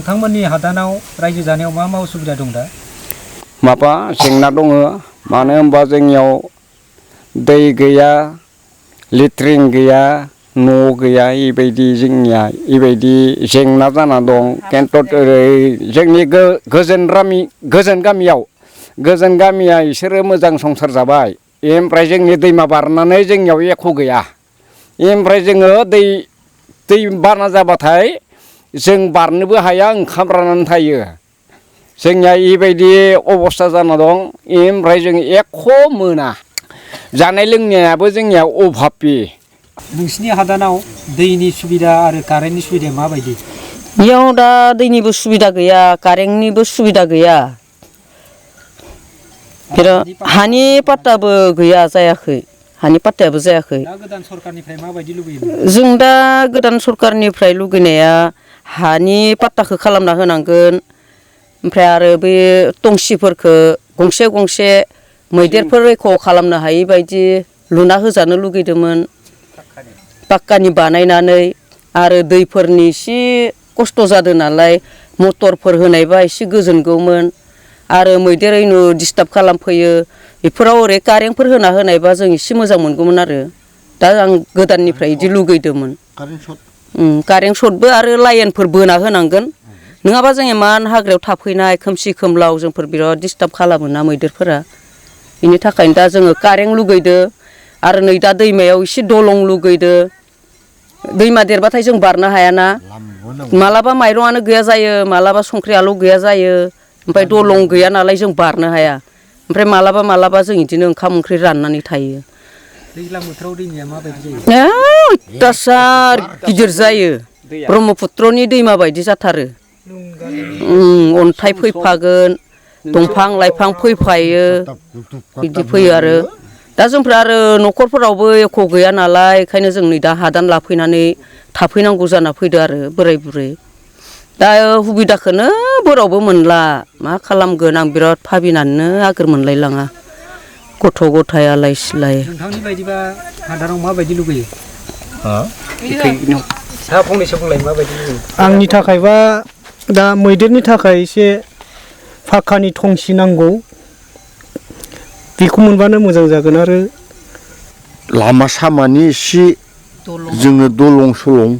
नोंथांमोननि हादानाव रायजो जानायाव मा उसुबिदा दं दा? माबा जेंना दङ मानो होनबा जोंनियाव दै गैया लेट्रिन गैया न' गैया इबायदि जोंनिया इबायदि जेंना जाना दं खिन्थु जोंनि गोजोन गामिया इसोरो मोजां संसार जाबाय ओमफ्राय जोंनि दैमा बारनानै जोंनियाव एख' गैया ओमफ्राय जोङो दै बाना जाबाथाय जों बारनोबो हाया ओंखामब्रानानै थायो जोंनिया इबायदि अबस्था जाना दं ओमफ्राय जों एख' मोना जानाय लोंनायाबो जोंनिया अभाबि नोंसिनि हादानाव दैनि सुबिदा आरो कारेन्टनि सुबिदाया माबायदि? बेयाव दा दैनिबो सुबिदा गैया कारेन्टनिबो सुबिदा गैया हानि पाट्टाबो गैया जायाखै हानि पाट्टायाबो जायाखै दा गोदान सरखारनिफ्राय माबायदि लुबैयो? जों दा गोदान सरखारनिफ्राय लुगैनाया हानि पाट्टाखौ खालामना होनांगोन ओमफ्राय आरो बे टंसिफोरखौ गंसे गंसे मैदेरफोर रैखा खालामनो हायि बायदि लुना होजानो लुगैदोंमोन पाक्कानि बानायनानै आरो दैफोरनि एसे खस्थ' जादों नालाय मटरफोर होनायबा एसे गोजोनगौमोन आरो मैदेर ओइनु डिस्टार्ब खालामफैयो बेफोराव ओरै कारेन्टफोर होना होनायबा जों एसे मोजां मोनगौमोन आरो दा आं गोदाननिफ्राय बिदि लुगैदोंमोन कारेन्ट सर्टबो आरो लाइनफोर बोना होनांगोन नङाबा जों इमान हाग्रायाव थाफैनाय खोमसि खोमलाव जोंफोर बिराद डिस्टार्ब खालामोना मैदेरफोरा बेनि थाखायनो दा जोङो कारेन्ट लुगैदो आरो नै दा दैमायाव एसे दलं लुगैदो दैमा देरबाथाय जों बारनो हायाना मालाबा माइरंआनो गैया जायो मालाबा संख्रि आलौ गैया जायो ओमफ्राय दलं गैया नालाय जों बारनो हाया ओमफ्राय मालाबा जों बिदिनो ओंखाम ओंख्रि राननानै थायो दैज्लां बोथोराव दैमाया माबायदि जायो? अयथासार गिदिर जायो ब्रह्मपुत्रनि दैमा बायदि जाथारो अन्थाइ फैफागोन दंफां लाइफां फैफायो बिदि फैयो आरो दा जोंफ्रा आरो न'खरफोरावबो एख' गैया नालाय ओंखायनो जों नै दा हादान लाफैनानै थाफैनांगौ जाना फैदो आरो बोराय बुरै दा सुबिदाखौनो बोरावबो मोनला मा खालामगोन आं बिराद भाबिनानैनो आगोर मोनलायलाङा गथ' गथाय आलाय सिलाय नोंथांनि बायदिबा हादानाव माबायदि लुगैयो? दा फंनैसो बुंलाय माबायदि लुगैयो? आंनि थाखायबा दा मैदेरनि थाखाय एसे फाक्कानि थंसि नांगौ बेखौ मोनबानो मोजां जागोन आरो लामा सामानि एसे जोङो दलं सलं